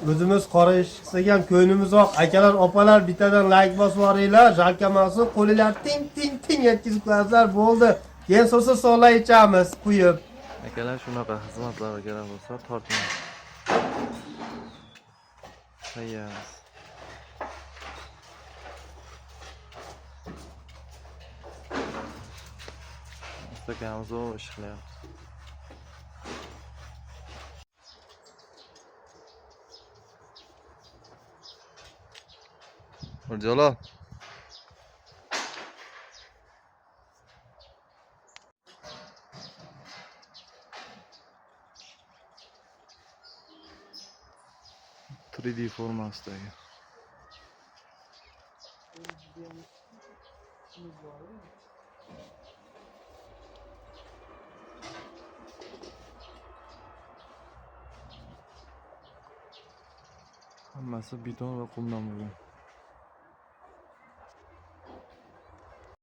O'zimiz qora ish qilsak ham ko'nglimiz oq. Akalar, opalar, bittadan layk bosib yuboringlar. Жалко emasin, qo'linglar ting ting ting yetkazib qo'yasizlar, bo'ldi. Keyin so'sa sola ichamiz quyib. Akalar, shunaqa xizmatlar kerak bo'lsa, torting. Tayyormiz. Ustakamiz u ish qilyapti. Mirjalol. 3D formasidagi. Hammasi beton va qumdan bo'lgan.